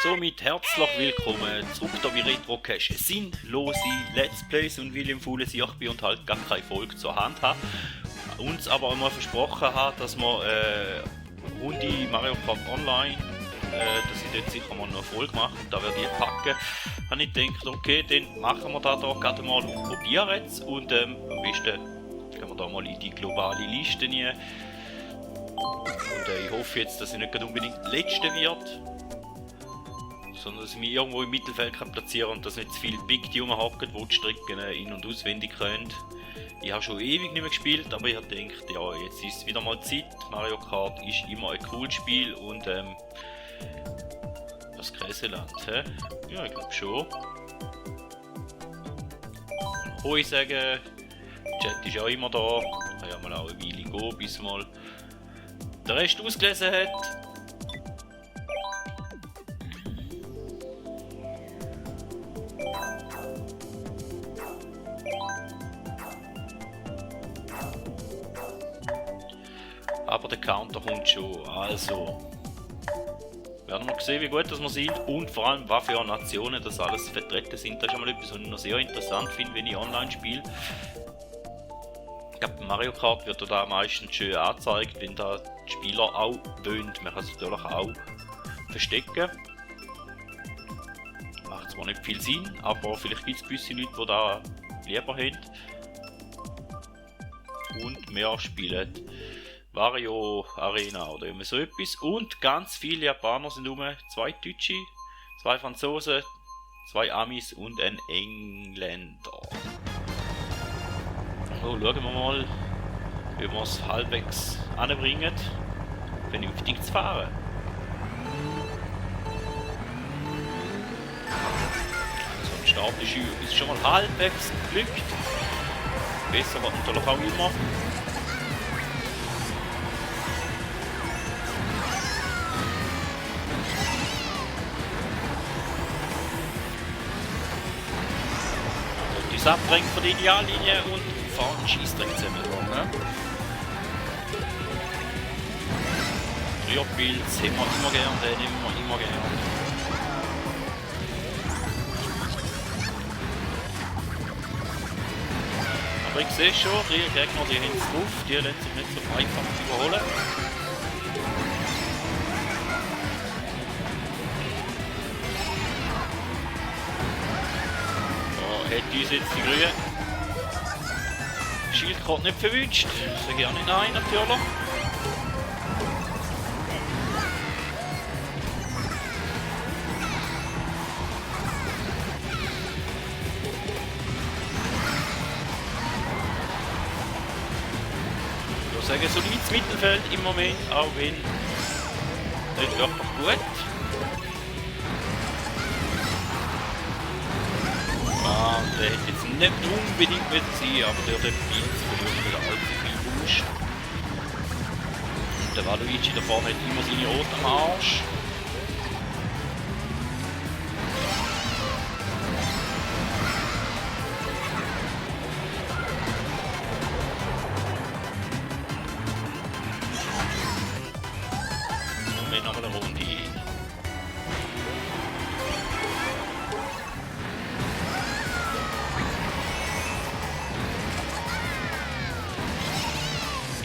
Somit herzlich willkommen zurück da bei Retrocache. Sinnlose Let's Plays und William Fuhle sich bei und halt gar keine Folge zur Hand haben. Uns aber einmal versprochen haben, dass wir Runde Mario Kart Online, dass ich dort sicher mal noch eine Folge mache und da werde ich packen. Habe ich gedacht, okay, dann machen wir da gerade mal und probieren jetzt und am besten können wir da mal in die globale Liste rein. Und ich hoffe jetzt, dass ich nicht unbedingt Letzte wird, sondern dass ich mich irgendwo im Mittelfeld kann platzieren und dass nicht zu viele Big die rumhocken, die die Strecken in- und auswendig können. Ich habe schon ewig nicht mehr gespielt, aber ich habe gedacht, ja, jetzt ist es wieder mal Zeit. Mario Kart ist immer ein cooles Spiel und das Gräseland, hä? Ja, ich glaube schon. Hoi sagen, der Chat ist auch immer da. Kann ja mal auch eine Weile gehen, bis mal der Rest ausgelesen hat. Aber der Counter kommt schon, also werden wir sehen, wie gut dass wir sind und vor allem, was für Nationen das alles vertreten sind. Das ist einmal etwas, was ich noch sehr interessant finde, wenn ich online spiele. Ich glaube, bei Mario Kart wird da meistens schön angezeigt, wenn da die Spieler auch wollen. Man kann es natürlich auch verstecken. Macht zwar nicht viel Sinn, aber vielleicht gibt es gewisse Leute, die da lieber haben. Und mehr spielen Wario Arena oder immer so etwas. Und ganz viele Japaner sind rum. 2 Deutsche, 2 Franzosen, 2 Amis und ein Engländer. So, schauen wir mal, wie wir es halbwegs anbringen, vernünftig zu fahren. So ein Start ist schon mal halbwegs geglückt. Besser wird natürlich auch immer. Das Abdrängen von der Ideallinie und fahren einen Scheissdreck zusammen. Ne? Rührpilz haben wir immer gern, den nehmen wir immer gern. Aber ich sehe schon, die Gegner, die haben es drauf, die lassen sich nicht so einfach überholen. Hätte uns jetzt die Grüne Schildkröte nicht verwünscht, sage ich auch nicht nein, natürlich. Ich würde sagen, solides Mittelfeld im Moment, auch wenn nicht wirklich gut. Der hätte jetzt nicht unbedingt mit sein, aber der Pilz verliert wieder allzu viel Boost. Der Waluigi da vorne hat immer seine Rot am Arsch. Und wir nochmal eine Runde.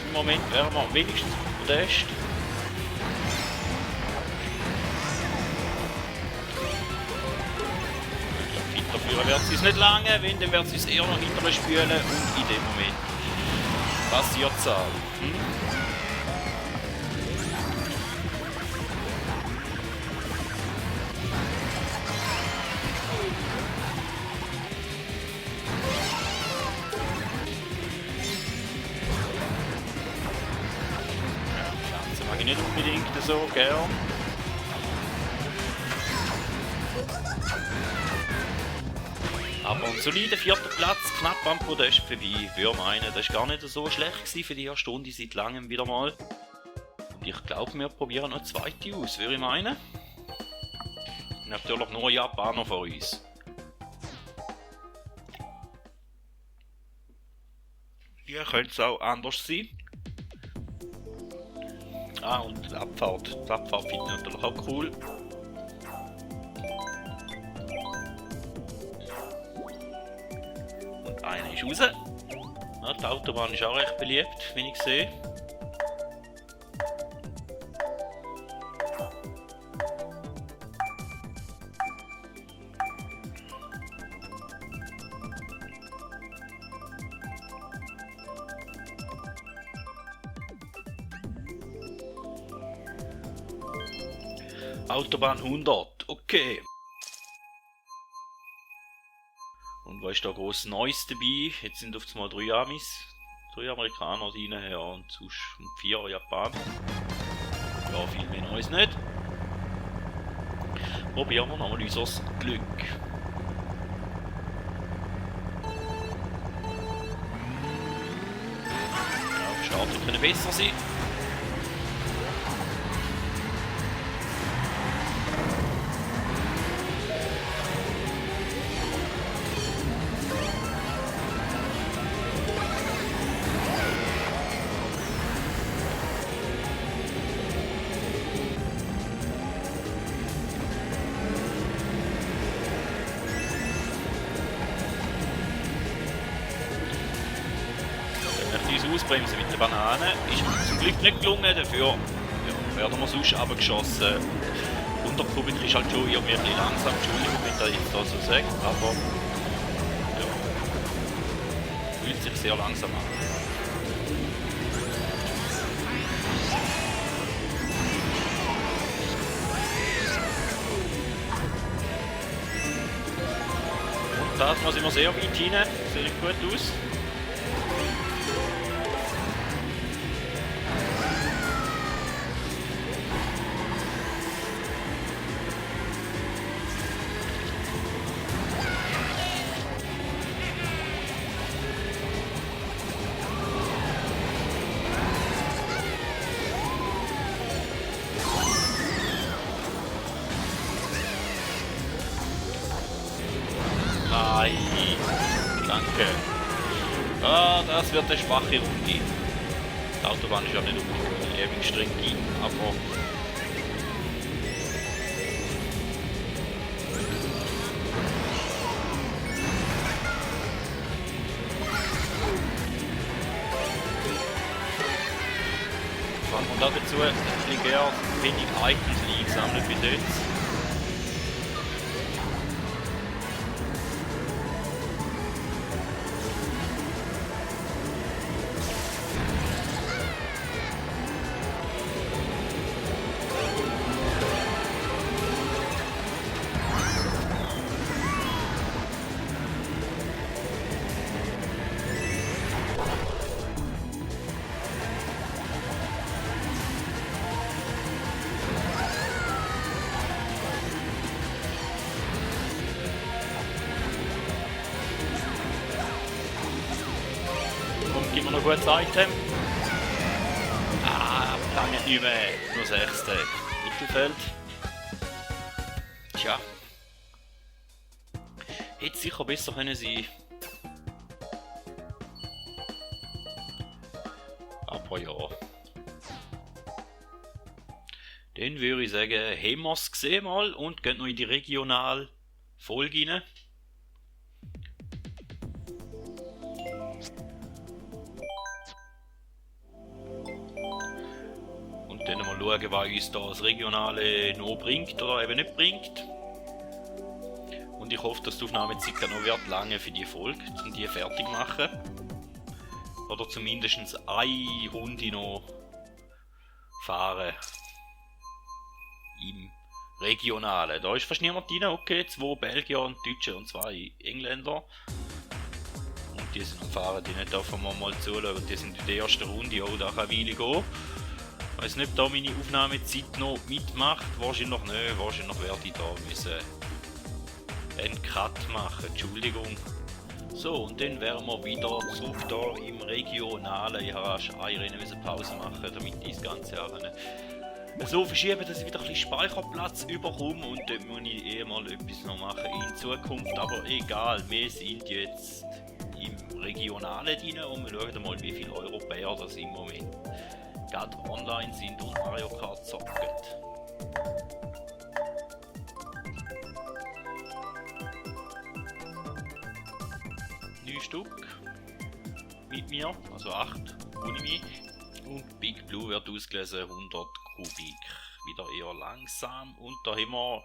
Im Moment wären wir wenigstens Podest. Hinterführen wird es nicht lange, wenn dann wird es eher noch hinterher spülen und in dem Moment passiert es auch. Mag ich nicht unbedingt so gern. Aber ein solider 4. Platz, knapp am Podest vorbei, würde meinen, das war gar nicht so schlecht für die erste Stunde seit langem wieder mal. Und ich glaube, wir probieren noch eine zweite aus, würde ich meinen. Natürlich nur Japaner von uns. Hier könnte es auch anders sein. Ah, und die Abfahrt. Die Abfahrt finde ich natürlich auch cool. Einer ist raus. Ja, die Autobahn ist auch recht beliebt, wie ich sehe. Autobahn 100, okay. Und was ist da groß Neues dabei? Jetzt sind auf einmal 3 Amis, 3 Amerikaner rein, ja, und sonst 4 Japaner. Ja, viel mehr Neues nicht. Probieren wir nochmal unser Glück. Ja, die Starter können besser sein. Ausbremsen mit der Banane ist zum Glück nicht gelungen, dafür ja, werden wir sonst abgeschossen. 100 Kubik ist halt schon irgendwie ein bisschen langsam, Entschuldigung, wenn ich das jetzt da so sage, aber ja, fühlt sich sehr langsam an. Und da sind wir sehr weit hinein, sieht gut aus. Nein, danke. Ah, das wird eine schwache Runde. Die Autobahn ist ja nicht unbedingt eine Lebensstrecke, aber und dazu ein bisschen wenig Items eingesammelt bis jetzt. Gib mir noch ein gutes Item. Ah, lange nicht mehr. Nur 6. Mittelfeld. Tja. Hätte sicher besser können sein. Aber ja. Dann würde ich sagen, haben wir es gesehen mal und gehen noch in die Regionalfolge rein. Dann mal schauen, was uns das Regionale noch bringt oder eben nicht bringt. Und ich hoffe, dass die Aufnahmezeit noch wird lange für die Folge, um die fertig zu machen. Oder zumindest eine Runde noch fahren. Im Regionalen. Da ist fast niemand drin, okay, 2 Belgier und Deutsche und 2 Engländer. Und die sind am Fahren, die nicht dürfen wir mal zuschauen. Und die sind in der ersten Runde, oh, da kann eine Weile gehen. Ich weiß nicht, ob da meine Aufnahmezeit noch mitmacht. Wahrscheinlich nicht. Wahrscheinlich werde ich da müssen einen Cut machen. Entschuldigung. So, und dann wären wir wieder zurück da im Regionalen. Ich musste eine Rennen Pause machen, damit ich das Ganze auch so verschieben, dass ich wieder ein bisschen Speicherplatz überkomme. Und dann muss ich eh mal etwas noch machen in Zukunft. Aber egal, wir sind jetzt im Regionalen drin und wir schauen mal, wie viele Europäer das im Moment gerade online sind und Mario Kart zocken. Stück mit mir, also 8 ohne mich. Und Big Blue wird ausgelesen 100 Kubik. Wieder eher langsam. Und da haben wir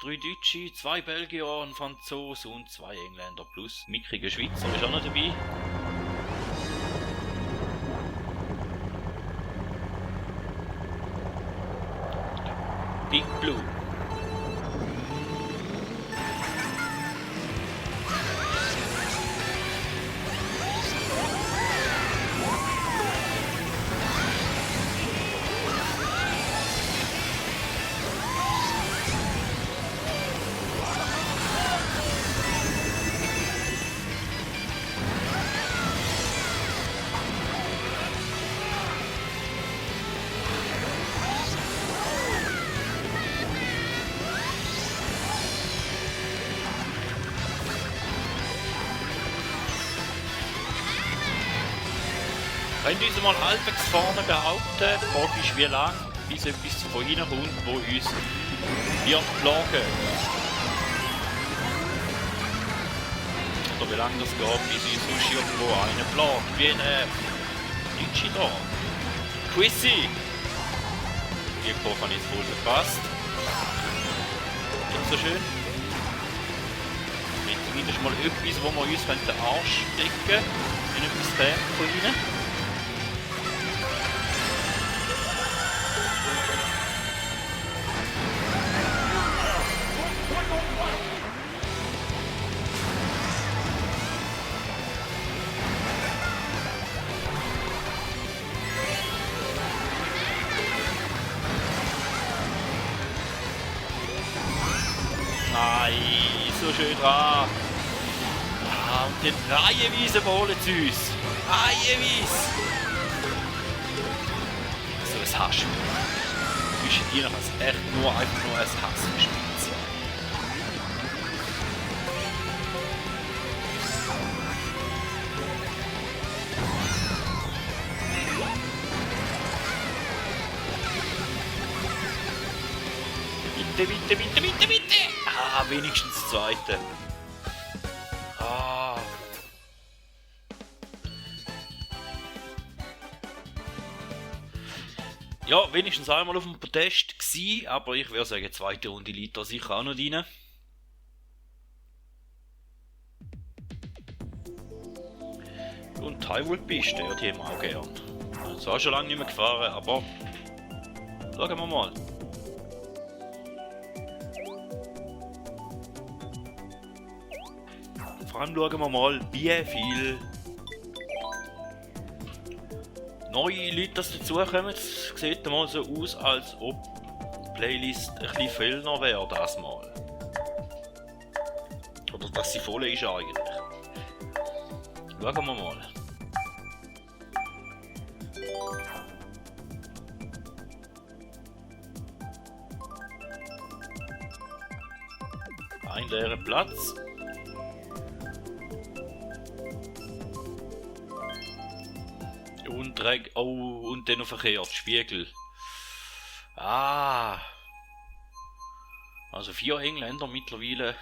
3 Deutsche, 2 Belgier, ein Franzose und 2 Engländer plus mickrige Schweizer ist auch noch dabei. Big Blue. Könnt ihr uns mal halbwegs vorne behaupten, die Frage ist wie lang, bis etwas von Ihnen kommt, wo uns wird plagen. Oder wie lange das geht, bis uns sonst irgendwo einen plagt, wie ein Deutsche da. Quizzy! Die Kurve habe ich jetzt voll verpasst. Nicht so schön. Mit zumindest mal etwas, wo wir uns den Arsch stecken, wenn etwas käme von Ihnen. Nein, so schön dran. Ah, und den reihenweise holen sie uns. Reihenweise. So ein Hassspiel. Zwischen ihnen kann es echt nur einfach nur ein Hassspiel sein. Bitte, bitte, bitte, bitte, bitte! Ah, wenigstens das zweite. Ah. Ja, wenigstens einmal auf dem Podest gsi, aber ich würde sagen, zweite Runde liegt da sicher auch noch rein. Und Highwood-Piste, ja, die haben wir auch gern. Also auch schon lange nicht mehr gefahren, aber schauen wir mal. Vor allem schauen wir mal, wie viel neue Leute das dazukommen. Es sieht mal so aus, als ob die Playlist ein bisschen fehlender wäre das mal. Oder dass sie voll ist eigentlich. Schauen wir mal. Ein leerer Platz. Und und dann noch verkehrt, Spiegel. Ah. Also 4 Engländer mittlerweile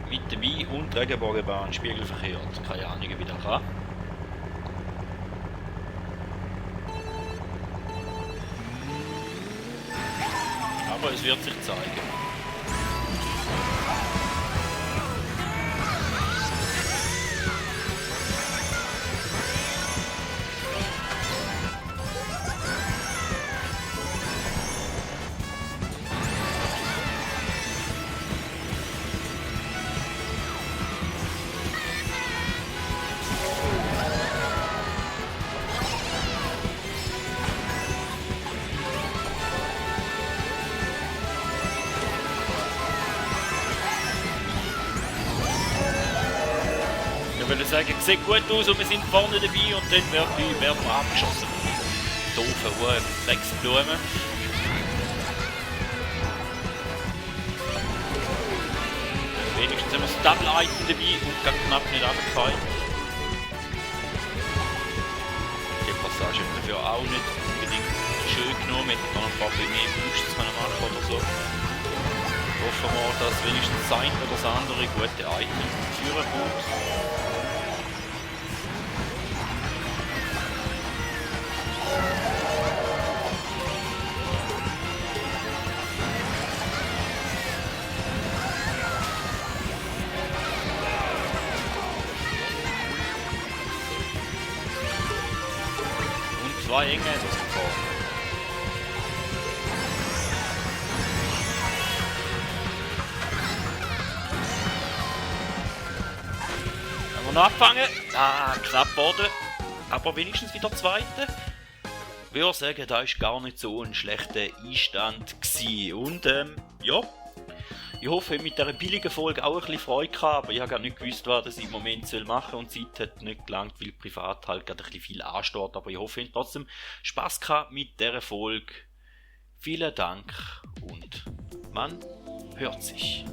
mit dabei und Regenbogenbahn, Spiegel verkehrt. Keine Ahnung, wie das kann. Aber es wird sich zeigen. Ich würde sagen, es sieht gut aus und wir sind vorne dabei und dann werden wir abgeschossen. Doofe hohe Flexblumen. Wenigstens haben wir das Double-Item dabei und ganz knapp nicht runtergefallen. Die Passage haben dafür auch nicht unbedingt schön genommen, hätte dann ein paar mehr Boosts machen oder so. Hoffen wir, dass wenigstens das eine oder das andere gute Item führen kommt. Und zwei Engländer sind vorne. Noch abfangen. Knapp Boden. Aber wenigstens wieder Zweite. Ich würde sagen, da war gar nicht so ein schlechter Einstand gewesen. Und ja, ich hoffe, ich mit dieser billigen Folge auch ein bisschen Freude gehabt, aber ich habe gar nicht gewusst, was ich im Moment machen soll und die Zeit hat nicht gelangt, weil privat halt gerade ein bisschen viel ansteht. Aber ich hoffe, ihr habt trotzdem Spass gehabt mit dieser Folge. Vielen Dank und man hört sich.